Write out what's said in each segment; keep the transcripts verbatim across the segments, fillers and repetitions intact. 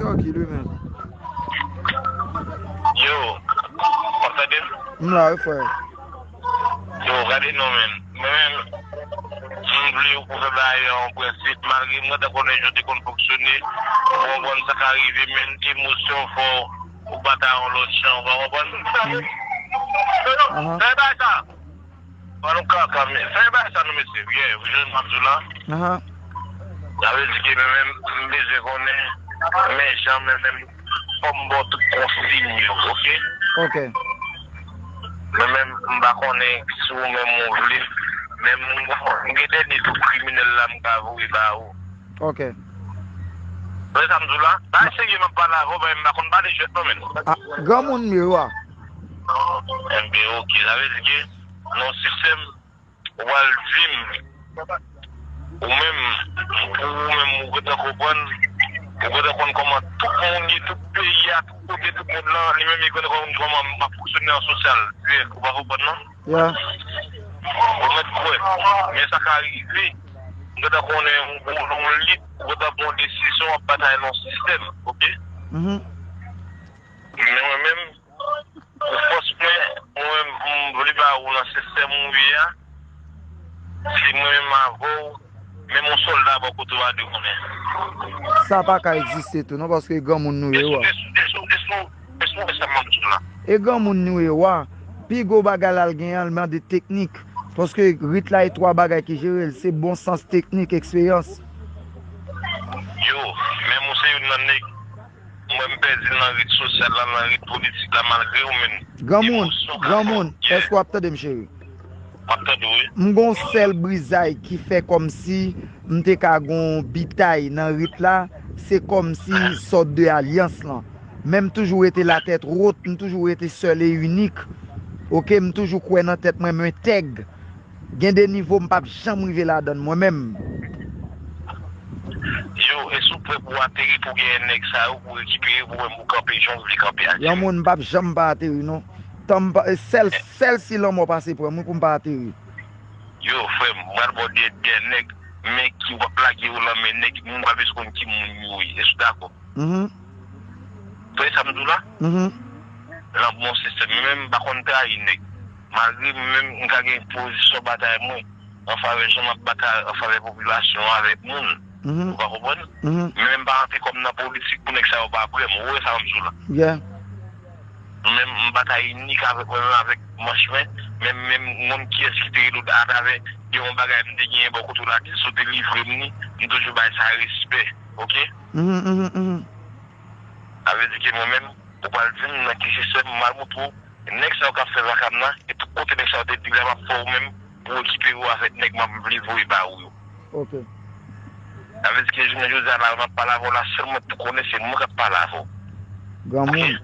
Tranquille, wi, men. Yo, w ap tande m? M la, wi, frè. Yo, gade non, men. Mwen menm, m vle ou fè bagay an prensip, malgre mwen ta konnen jan w te konn fonksyone, ou konprann sa ka rive, men emosyon fè w, ou bat a yon lòt jan, ou pa konprann? Ahan. Fè bagay sa! Ban nou kaka, men fè bagay sa non, mesye. Yeah, ou jwenn m ap di w la? Ahan. Sa vle di ke mwen menm, m bezwen konnen, men jan mwen menm, fò m ba w tout konsiy yo, oke? Oke. Mwen menm, m pa konnen si ou menm ou vle, men m, m gen dènye twoup kriminèl la m ka voye ba ou. Oke. Ou wè sa m di w la? Bagay serye m ap pale avè w, men m pa konn pale jwèt non, men. Ah, granmoun m ye, wa. Enben, oke, sa vle di ke nan sistèm, ou pral di m, ou menm, pou ou menm, ou gentan konprann, ou gentan konn kòman tout moun ye, tout peyi a, tout kote, tout mond lan, li menm, li gentan konn kòman m ap fonksyone an sosyal, dirèk, ou pa konprann non? Yeah. Ou mèt kwè, men sa ka rive, ou gentan konnen, ou, ou, ou lit, ou gentan pran yon desizyon, w ap batay nan yon sistèm, oke? Mhm. Men mwen menm, pou fòs mwen, mwen menm, m vle ba ou nan sistèm ou ye a, se mwen menm avè w, menm yon sòlda bò kote w a dwe konnen. Sa pa ka egziste tou non, paske e granmoun nou ye, wa. E sou, e sou, e sou, e sou, e sou, e sa m ap di w la. E granmoun nou ye, wa. Pi gwo bagay la l genyen an, l mande teknik. Paske rit la e twa bagay ki jere l, se bon sans, teknik, eksperyans. Yo, menm ou se youn nan nèg, mwen m pèdi l nan rit sosyal la, nan rit politik la, malgre ou menm. Granmoun, emosyon ka fè w, granmoun, yeah, èske w ap tande m, cheri? M ap tande w, wi. M gon sèl brizay ki fè kòmsi m te ka gon bitay nan rit la, se kòmsi sòt de alyans lan. Men m toujou rete la tèt wot, m toujou rete sèl e inik. Oke, m toujou kwè nan tèt mwen, m entèg. Gen de nivo m p ap janm rive ladan l mwen menm. Yo, èske w prè pou w ateri pou genyen nèg sa yo, pou w rekipere, pou w menm ou kanpe jan w vle kanpe a? Granmoun, m p ap janm pa ateri non. Tan m pa, sèl, sèl si lanmò pase pran m wi pou m pa ateri. Yo, frè m, m pral ba w de, de nèg, men ki w ap lage yo nan men nèg, moun pa bezwen konn ki moun yo ye. Èske w dakò? Mhm. Tande sa m di w la? Mhm. Nan bon sistèm, mwen menm m pa konn trayi nèg. Malgre mwen menm m ka gen pozisyon batay mwen an favè jan m ap batay an favè popilasyon an avèk moun. Mhm. Ou ka konprann? Mhm. Mwen menm m pa rantre kòm nan politik pou nèg sa yo pa prè m. Ou wè sa m di w la? Yeah. Mwen menm m batay inik avèk mwen menm avèk manch mwen. Men m menm m konn kiyès ki te rele w atravè de yon bagay m te genyen bò kote w la, si w te livre m li, m toujou bay sa respè. Oke? Mhm, mhm, mhm. Sa vle di ke mwen menm, ou pral di m nan ki sistèm, m al montre w, nèg sa yo k ap fè vakab la, e tout kote nèg sa yo te di la, m ap fè w menm pou w rekipere w avèk nèg m ap vle voye ba ou yo. Oke. Sa vle di ke jounen jodi a la, m ap pale avè w la, sèlman pou konnen se mwen k ap pale avè w. Granmoun, oke?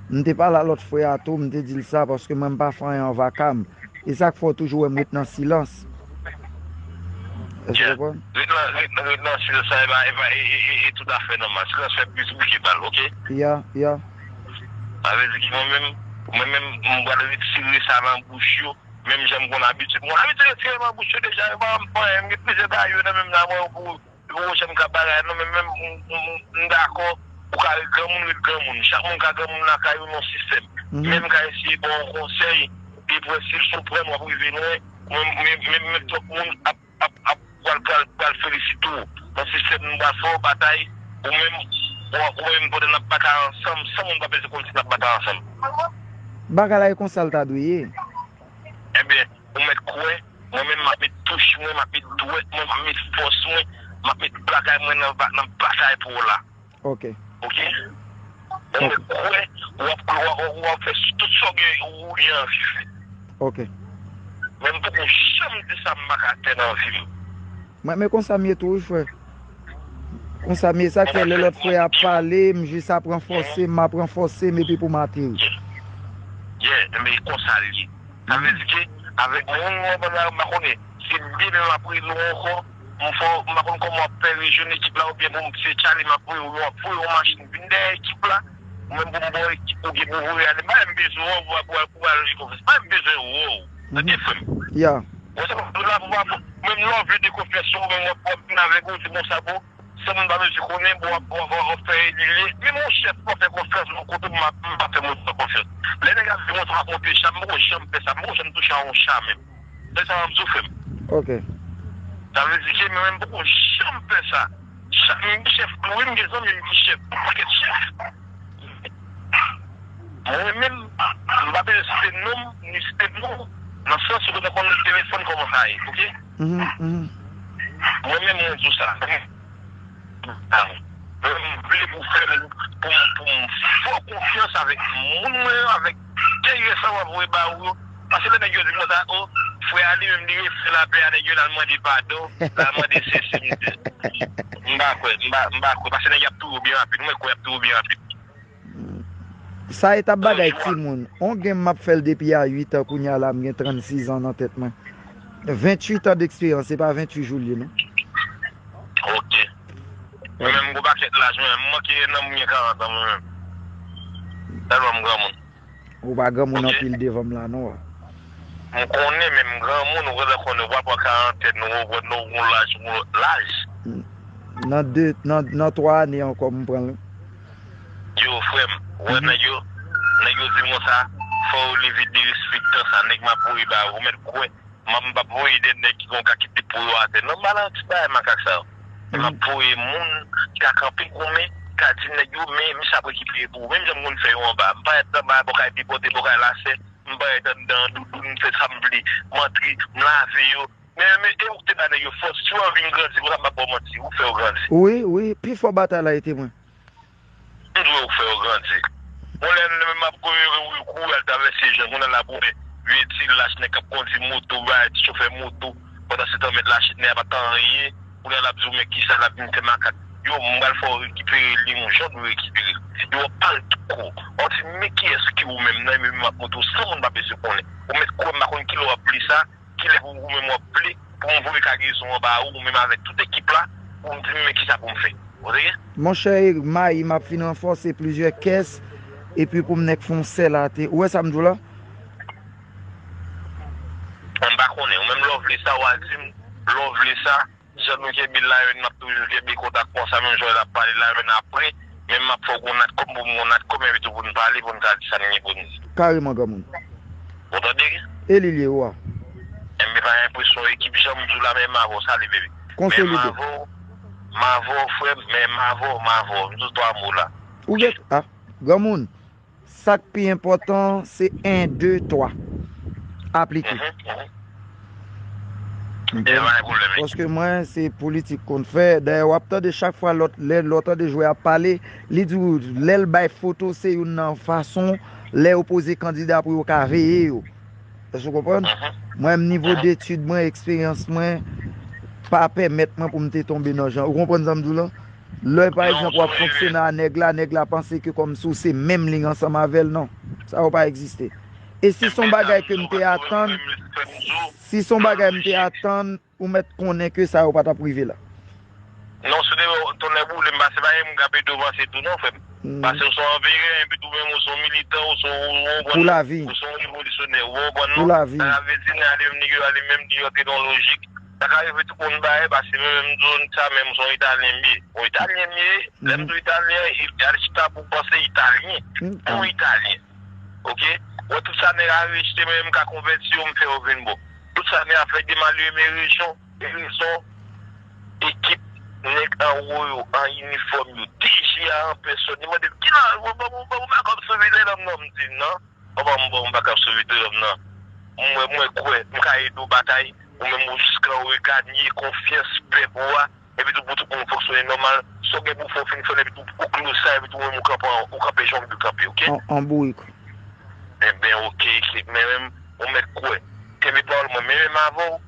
M te pale a lòt frè a tou, m te di l sa, paske mwen m pa fè anyen an vakab. E sa k fè w toujou wè m ret nan silans. Èske w konprann? Ret nan, ret, ret nan silans sa, e pa, e pa, e, e, e, e toutafè nòmal. Silans fè plis bouke bal, oke? Ya, ya. Sa vle di ki mwen menm, mwen menm, m pral retire sa nan bouch yo, menm jan m konn abitye. M konn abitye retire nan bouch yo deja, yo pa janm fè anyen. M gen plizyè bagay yo nan menm nan mwen pou Yo poko janm ka bagay non, men menm m, m, m, m dakò, ou ka ret granmoun, ret granmoun. Chak moun ka granmoun lakay ou nan sistèm. Mhm. Men m ka eseye ba w yon konsèy, epi wè si l sou pran w ap rive lwen, men, men, men, men twòp moun ap, ap, ap pral, pral, pral felisite w. Nan sistèm nou pral fè w batay, ou menm, ou, ou menm pandan n ap batay ansanm, san moun pa bezwen konn si n ap batay ansanm. Bagay la e konsa l ta dwe ye. Ebyen, ou mèt kwè, mwen menm m ap met touch mwen, m ap met dwèt mwen, m ap met fòs mwen, m ap met bagay mwen nan ba-, nan batay pou w la. Ok. Ok? Ou mèt kwè, w ap, w ap, w ap fè tout sa w gen, ou gen anvi fè. Ok. Men m poko janm di sa m pa ka fè nan vi m. Mwen, men konsa m ye tou wi, frè. Konsa m ye, sa k fè lè lòt frè ap pale, m jis ap ranfòse m, m ap ranfòse m, epi pou m ateri. Yeah, men konsa l ye. Sa vle di ke, avèk moun mwen, m pa konnen, se demen m ap rele w ankò, m fè w, m pa konn kòman w ap fè rejwenn ekip la, oubyen pou m, se tchale m ap voye w, w ap voye yon machin vin dèyè ekip la, ou menm pou m ba w ekip ou gen pou voye ale, m pa menm bezwen w, w ap, w ap, w ap al li konfyans, m pa menm bezwen w, tande frè m. Ya. Bon, se pa la pou pa, menm lè w vle de konfyans, ou menm w ap, w ap vin avèk ou, se bon sa pou Sa moun pa bezwen konnen, bon, w ap, w ap, w ap fè li li. Menm yon chèf pa fè konfyans, bon, kote m ap, m pa fè moun sa konfyans. Lè nèg ap di mwen sa m ap monte cha, m poko janm fè sa, m poko janm touche a yon cha menm. Se sa m ap di w, frè m. Ok. Sa vle di ke mwen menm, m poko janm fè sa. Cha, m gen chèf, wi, m gen zanmi m ki chèf, yon pakèt chèf. Mwen menm, m pa bezwen site non m, ni site non w, nan sans ou gentan konn telefòn kòman sa ye, ok? Mhm, mhm. Mwen menm, mwen di w sa. Mwen, m vle pou fè l, pou m, pou m fè w konfyans avèk moun mwen yo, avèk dèyè sa w ap voye ba ou yo. Paske lè nèg yo di konsa, o, frè a li menm, li refè lapè a nèg yo, l al mande padon, l al mande sesi, m di, m pa kwè, m pa, m pa kwè, paske nèg y ap touye w byen rapid, mwen kwè y ap touye w byen rapid. Sa e t ap bagay timoun. On gen m ap fè l depi a uit an, kounye a la m gen trannsis an nan tèt mwen. Venntuit an deksperyans, se pa venntuit jou l ye non. Ok. Mwen menm m gon pakèt laj, mwen menm m manke nan m gen karant an mwen menm. Tèlman m granmoun. Ou pa granmoun anpil devan m la non. M konnen, men m granmoun, ou gentan konnen, ou pa pran karantèn, ou pran, ou gon laj, ou gon lòt laj. Nan de, nan, nan twa ane ankò m pran l. Yo, frè m, wè nèg yo, nèg yo di m konsa, fò yo leve derespektan sa, nèg m ap voye ba yo, ou mèt kwè, m ap, m p ap voye de nèg ki gon ka kite po yo atè. Non, m pa nan ti bagay makak sa yo. Men m ap voye moun ki ka kanpe goumen, ka di nèg yo, men misye ap rekipere pou ou. Menm jan m konn fè yo anba. M parèt anba, bò kay depòte, bò kay lasè, m parèt anndan, doudoun, m fè sa m vle, m antre, m lave yo. Men, men, e ou k te ba nèg yo fòs, si w anvi m grandi, konsa m p ap ba w manti, ou k fè yo grandi. Wi, wi, pi fò batay la e te mwen. M dwe ou fè yo grandi. Bon, lè m ap kouri, kouri, kouri al travèse jan, kounye a l ap wè vye ti lach nèg k ap kondi moto, bay ti chofè moto, pandan se tan mèt lachitnè a pa t anyen, kounye a l ap di w men kisa l ap vin fè makak. Yo, m pral fè w rekipere li yon jan w dwe rekipere l. Yo, w ap pale tout kou. W ap di men kiyès ki ou menm nan, men m ap montre w san moun pa bezwen konnen. Ou mèt kwè m pa konn kilè w ap vle sa, kilè pou ou menm w ap vle pou m voye kagezon an ba ou, ou menm avèk tout ekip la, pou m di m men kisa pou m fè. Ou tande? Monchè, mayi m ap fin ranfòse plizyè kès, epi pou m nèk fè yon sèl atè. Ou wè sa m di w la? M pa konnen. Ou menm lè w vle sa, w a di m, lè w vle sa, jan nou kenbe line, n ap toujou kenbe kontak konsa, menm jan w ap pale line apre, men m ap fè w gon natcom pou m gon natcom, epi tou pou n pale, pou n ka di sa n gen pou n di. Kareman, granmoun. Ou tande? E li l ye, wa. Enben, pa enpresyon ekip, jan m di w la, men m avè w, salut, baby. Konsolide. Men m avè w, m avè w, frè m, men m avè w, m avè w. M di w twa mo la. Ou gen, a, granmoun, sa k pi enpòtan, se en, de, twa. Aplike. Mhm, mhm. Ok? Ebyen, pa gen pwoblèm. Paske mwen, se politik konn fè. Dayè, w ap tande chak fwa lòt, lè lòt tande jwè ap pale, li di w, lè l bay foto, se youn nan fason, lè yo poze kandida pou yo ka veye yo. Èske w konprann? Mhm. Mwen menm, nivo detid mwen, eksperyans mwen, pa pèmèt mwen pou m te tonbe nan jan. Ou konprann sa m di w la? Lè, pa egzanp, w ap fonksyone a nèg la, nèg la panse ke kòmsi w se menm liy ansanm avè l, non. Sa yo pa egziste. E si se yon bagay ke m te atann, si se yon bagay m te atann, ou mèt konnen ke sa yo pa t ap rive la. Non, se de tonnè boule, m pa, se pa M K P tou, panse tou, non, frè m. Paske w se yon vegan, epi tou menm ou se yon militan, ou se yon, ou, ou, pou lavi, ou se yon revolisyonè, ou konprann, non? Pou lavi. Sa vle di, nèg a li menm, nèg yo a li menm, li antre nan lojik. Sa ka rive tout moun bay, paske mwen menm, m di w sa, menm se yon Italyen m ye. Yon Italyen m ye, lè m di w Italyen, i-, al chita pou w panse Italyen. Bon Italyen. Ok? Wè tout sa nèg a rejte, mwen menm m ka konvèti yo, m fè yo vin bon. Tout sa nèg a fè de malere men rejyon, e rezon, ekip nèg anwo yo, an inifòm yo, D G a an pèsòn, li mande m, "Kilè, ou ban m, ban m makòb sou vide lòm nan?" M di, "Non." Papa m bon, m pa kab sou vide lòm nan. Mwen, mwen kwè, m ka ede w batay, ou menm ou jiskan ou reganye konfyans pèp ou a, epi tou pou tout moun fonksyone nòmal, sa w gen pou w fè w fin fè l, epi tou ou close sa, epi tou ou menm ou kanpe, ou kanpe jan w dwe kanpe, ok? An, an bourik. Enben, ok, ekip, men menm, ou mèt kwè. Kenbe pawòl mwen, men menm avè w,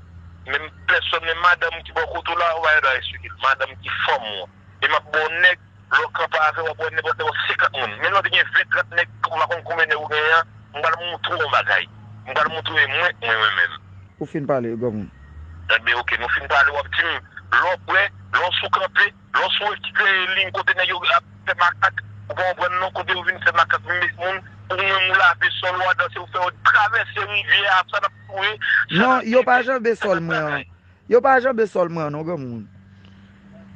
menm pèsòn, menm madanm ki bò kote w la, ou pa gen dwa eksplike l. Madanm ki fanm ou an. E m ap ba w nèg, lè w kanpe avè w, w ap wè nenpòt, nenpòt senkant moun. Menm lè w te gen ven, trant nèg, ou pa konn konbyen nèg ou genyen an, m pral montre w yon bagay. M pral montre w e mwen, mwen, mwen menm. Ou fin pale, granmoun. Enben, ok, nou fin pale, w ap di m, lè w prè, lè w sou kanpe, lè w sou rekipere liy kote nèg yo ap fè makak, ou pa konprann non, kote yo vin fè makak, vin met moun, ou menm ou lave sòl ou a danse, ou fè yo travèse rivyè a, sa n ap touye, sa n ap touye. Non, yo pa janbe sòl mwen an. Yo pa janbe sòl mwen an non, granmoun.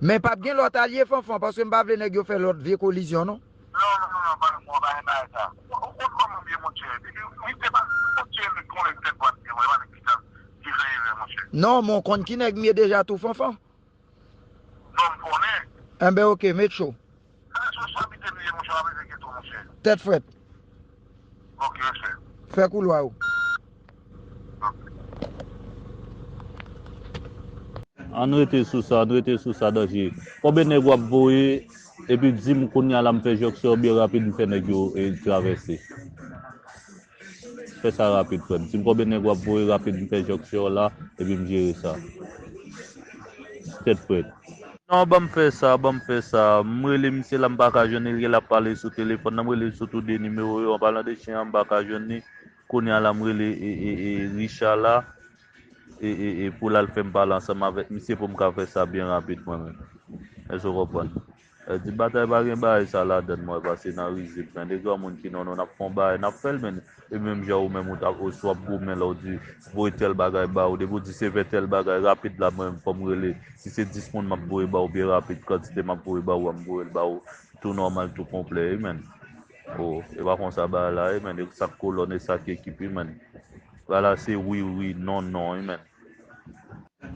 Men p ap gen lòt alye Fanfan, paske m pa vle nèg yo fè lòt vye kolizyon non. Non, non, non, non, pa, mwen pa gen bagay sa. Ou, ou konn kòman m ye, monchè. Misye pa, monchè, nèg gon nèg tèt dwat li, mwen pa nèg ki ka, ki fè erè, monchè. Non, men w konn ki nèg m ye deja tou, Fanfan. Non, m konnen. Enben, oke, met cho. Sa, se swa pite m ye, monchè, w ap rete geto, monchè. Tèt frèt. Ok, respè. Fè koulwa ou. Ann rete sou sa, ann rete sou sa, danje. Konbyen nèg w ap voye, epi di m kounye a la m fè jòksè byen rapid, m fè nèg yo e, travèse. Fè sa rapid, frè m. Di m konbyen nèg w ap voye rapid, m fè jòksè la, epi m jere sa. Tèt frèt. Non, ban m fè sa, ban m fè sa. M rele misye la, m pa ka jwenn li, l ap pale sou telefòn nan, m rele sou tou de nimewo yo, an palan de chen an, m pa ka jwenn li. Kounye a la, m rele e, e, e, Richard la, e, e, e, pou l al fè m pale ansanm avèk misye pou m ka fè sa byen rapid mwen menm. Èske w konprann? Èske batay pa gen bagay sa ladann mwen, paske nan rizib, men de granmoun ki non non, n ap fè yon bagay, n ap fè l, men e menm jan ou menm ou t ap, oswa w ap goumen la, w di, voye tèl bagay ba ou, depi w di se vè tèl bagay, rapid la, mwen menm, fò m rele, si se dis moun m ap voye ba ou, byen rapid, kantite m ap voye ba ou a, m voye l ba ou, tou nòmal, tou konplè, wi, men. O, e pa konsa bagay la ye, men, e sa k kolòn, e sa k ekip, wi, men. Bagay la se wi, wi, non, non, wi, men.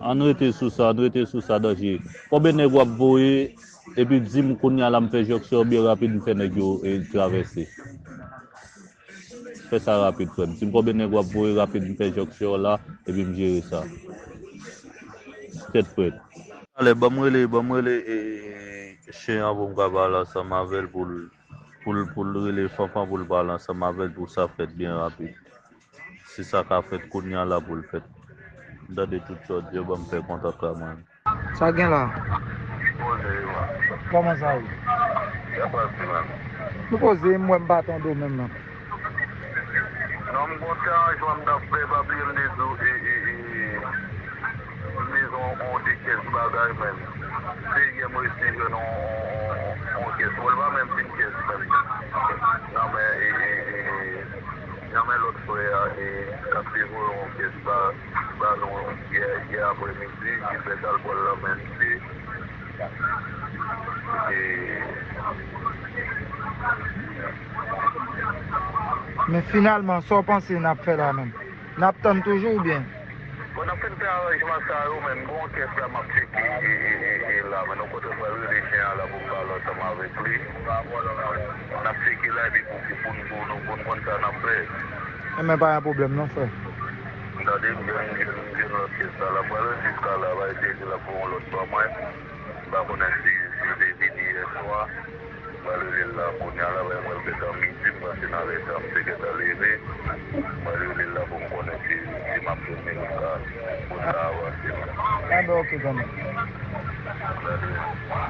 Ann rete sou sa, ann rete sou sa, danje. Konbyen nèg w ap voye, epi di m kounye a la m fè jòksè byen rapid, m fè nèg yo e, travèse. Fè sa rapid, frè m. Di m konbyen nèg w ap voye rapid, m fè jòksè la, epi m jere sa. Tèt frèt. Talè, ban m rele, ban m rele e, chen an pou m ka pale ansanm avè l pou l, pou l, pou l rele Fanfan pou l pale ansanm avè l pou sa fèt byen rapid. Si sa ka fèt kounye a la pou l fèt. M tande tout sa w di yo, ban m fè kontak la mwen. Sa gen la? Poze, man. Kòman sa ye? Sa pase, man. Nou poze, m wè m pa tande w menm non. Non, m gon ti aranjman m t ap fè, pa bliye m te di w, e, e, e, m bezwen yon de kès bagay, man. Se yè m resi jwenn yon, yon, yon, yon kès. Bon, l pa menm fin kès, man. Nan men, e, e, e, nan men lòt frè a, e, k ap te voye yon kès ba, ba nou yè, yè aprèmidi, Gilbert al pran l nan men misye. E, Men finalman, sa w panse n ap fè la menm? N ap tann toujou oubyen? Bon, n ap fin fè aranjman sa yo, men m gen yon kès la m ap tcheke e, e, e, e la, men nou kote m pral rele chen an la pou m pale ansanm avèk li. N ap tcheke la epi pou, pou, pou nou, pou n konn sa n ap fè. Enben, pa gen pwoblèm non, frè. Tande, m jwenn, m jwenn, m jwenn lòt kès la, la m pral rele jiska la, bay Jezi l ap voye yon lòt ban mwen. M pa konnen si, si l te vini yè swa. M pral rele l la kounye a la, bay mwen l gentan midi, m panse nan lè sa m te gentan leve. M pral rele l la pou m konnen si, si m ap jwenn li pou sa, pou sa avanse. Enben, oke, granmè.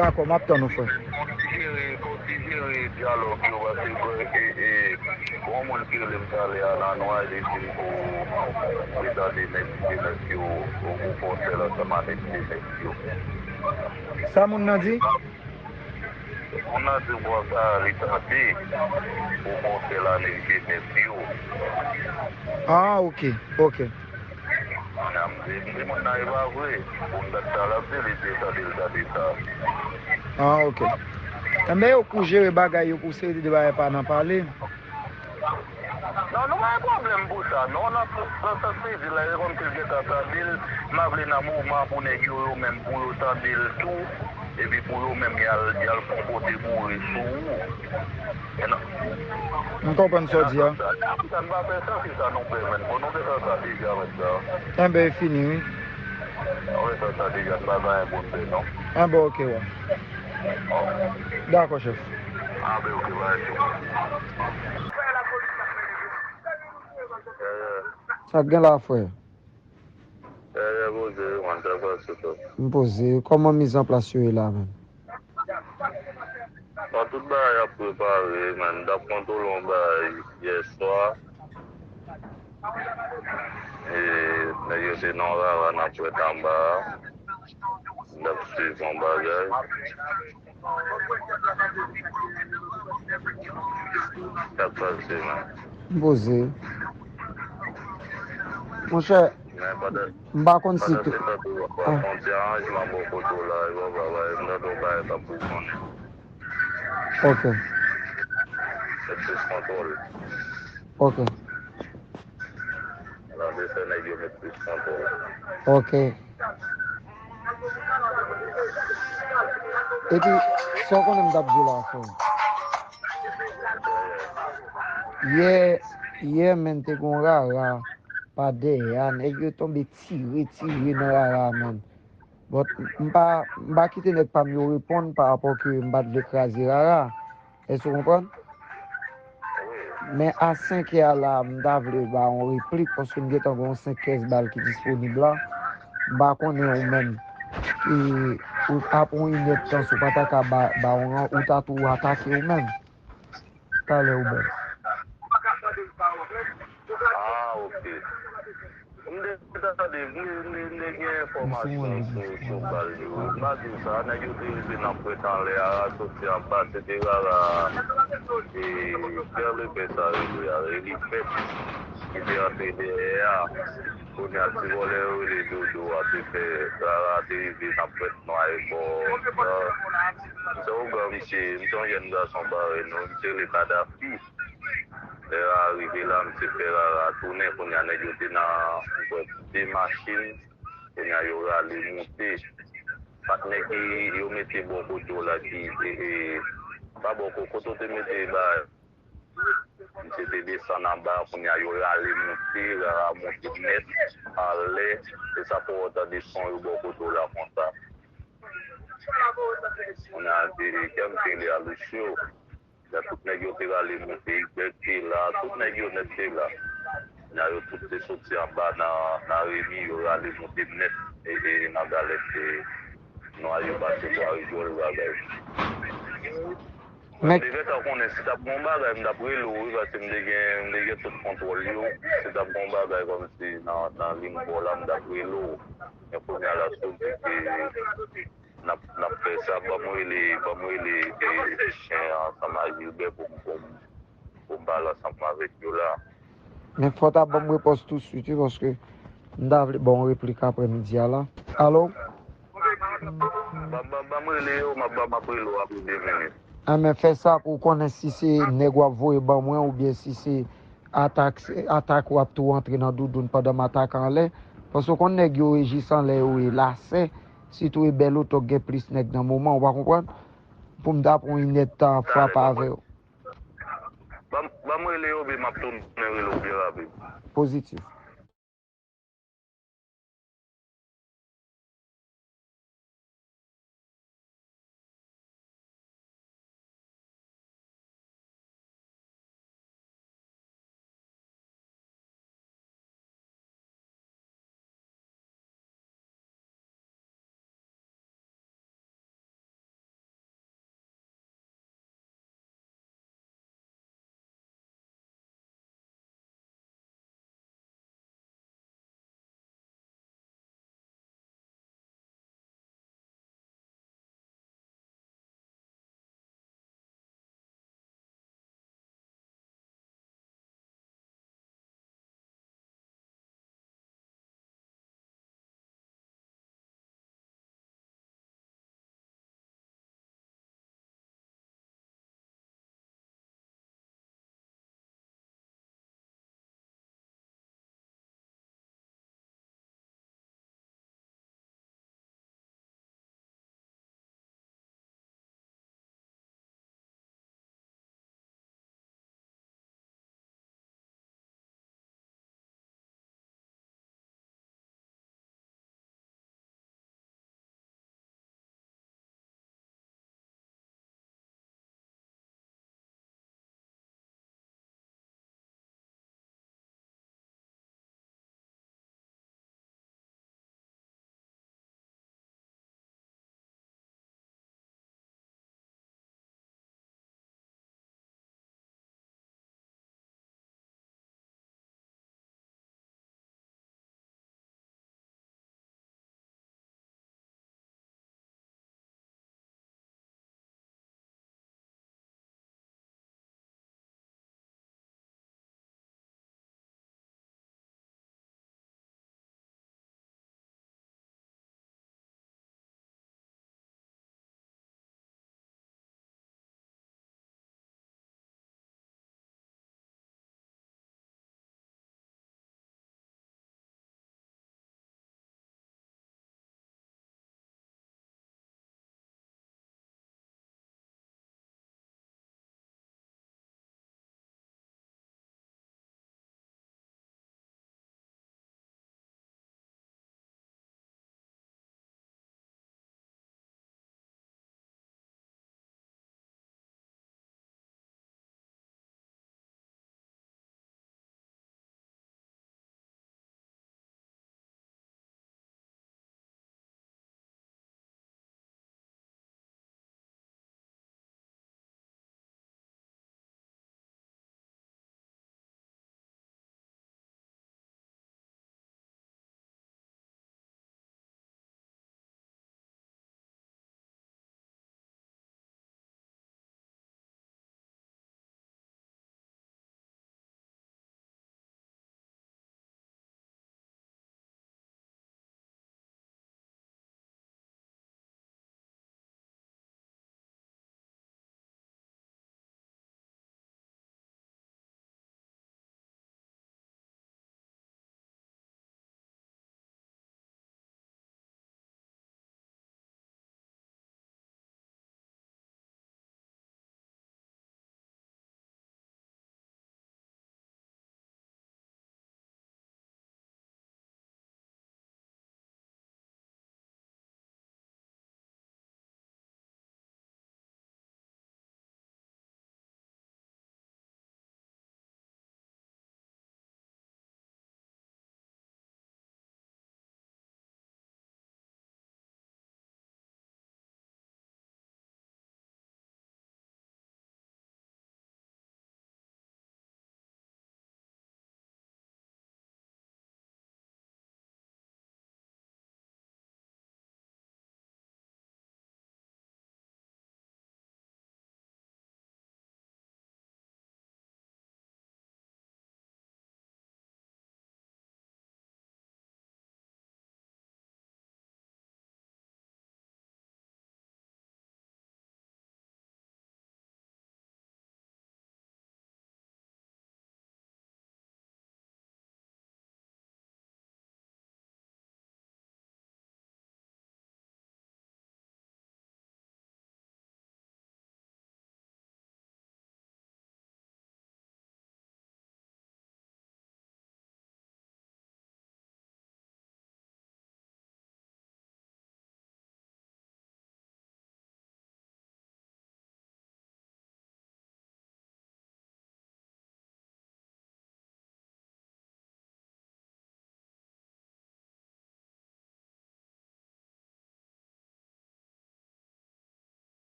Dakò, m ap tann ou, frè. Fò w dijere, fò w dijere dyalòg yo, paske, e, e, gon moun ki rele m talè a nan nwa, li di m, o, li tande nèg T N F yo, o, ou fè yon sèl ansanm a nèg T N F yo. Sa moun nan di? Moun nan di w bò sa a, li tande ou fè yon sèl a nèg T N F yo. Ah, oke, oke. Nan m di, m di moun nan e pa vre. Pou m dat sa l ap di, li di tande l tande sa. Ah, oke. Enben, yo kou jere bagay yo, kou seri de bagay pa nan pale. Non, nou pa gen pwoblèm pou sa, non. Nan, nan sans sivil la, se kòmsi l gentan tande l. M pa vle nan mouvman pou nèg yo, yo menm, pou yo tande l tou. Epi pou yo menm, y al, y al fè yon kote boure sou ou. E nan, m konprann sa w di a. Sa, sa n pa fè sa, se sa nou fè, menn. Bon, nou fè sa, sa deja, menn, sa. Enben, e fini, wi. Nou fè sa, sa deja, n pa gen anyen pou n fè, non. Enben, oke, wè. Dakò, chèf. Anben, oke, bagay sou. Sa k gen la, frè? Yè, yè, poze, wi, man, sa pase tou. M poze. Kòman mizanplas yo ye la menm? Bon, tout bagay ap prepare, man. M t ap kontwole yon bagay yè swa. E nèg yo te nan rara nan pwent anba a. M t ap swiv yon bagay. Sa k pase, man? M poze. Monchè, M pa konn si tou. Pandan se tan tou w ap fè yon ti aranjman bò kote w la, yo va va m tande w bay sa pou w konnen. Ok. Met plis kontwòl. Ok. Tande se nèg yo met plis kontwòl. Ok. Epi, sa w konnen m t ap di w la, frè m. Yè, yè, menn, te gon rara pa dèyè a. Nèg yo tonbe tire, tire nan rara a, menn. But, m pa, m pa kite nèg pa m yo reponn pa rapò ke m pa t vle kraze rara. Èske w konprann? Men a senk è a la, m ta vle ba yon replik, paske m gentan gen yon senk kès bal ki disponib la. M pa konnen ou menm. E, ou, apre yon inèdtan, si w pa ta ka ba, ba yon ran, ou ta tou atake ou menm. Talè ou bèl. Ah, ok. M te tande, m te, m te, m te gen enfòmasyon sou, sou bal yo. M pa di w sa, nèg yo te rive nan pwent anlè a, soti anba, se te rara, e, Pè Lepè sa rele a, Elifèt, ki te antre dèyè a. Kounye a, ti vòlè yo rele Dodo a, te fè rara te rive nan pwent nwa e bò, euh, se ougan misye, misye yon jèn gason parèy nou, misye rele Kadafi. Lè a rive la, misye fè rara tounen, kounye a nèg yo te nan, m kwè, de machin, kounye a yo rale moute. Patnè ki yo mete bò kote w la ki, e, e, pa bò ko-, kote w te mete ba, misye te desann anba, kounye a yo rale moute, rara moute nèt, alè, e sa fè w tande son yo bò kote w la konsa. Kounye a, e, e, kè m te rele a Lucio. Ya tout nèg yo te rale moute, Igbèk te la, tout nèg yo nèt te la. Ya yo tout te soti anba nan, nan Remi, yo rale moute nèt, e, e, nan Galèt, e, nwa yo pase Bwa Rijòl, bagay. Men m te gentan konnen si t ap gen yon bagay, m t ap rele w, wi, paske m te gen, m te gen tout kontwòl yo. Si t ap gen yon bagay kòmsi nan, nan liy bò la, m t ap rele w. Men kounye a la, si w di ke N ap, n ap fè sa. Ban m rele, ban m rele, e, Chen ansanm ak Gilbert pou m, pou m, pou m pale ansanm avèk yo la. Men fò w ta ban m repons touswit, wi, paske m ta vle ba w yon replik aprè midi a la. Alo? Ban, ban, ban m rele yo, m ap, m ap rele w apre de minit. Enben, fè sa pou w konnen si se nèg w ap voye ban mwen oubyen si se atak, atak w ap tou antre nan doudoun pandan m atake anlè. Paske w konn nèg yo e jis anlè yo e lasè, sitou e bèl oto k gen plis nèg nan moman, w pa konprann? Pou m ta pran yon inèdtan ap frape avè yo. Ban m, ban m rele yo, epi m ap tounen rele w byen rapid. Pozitif.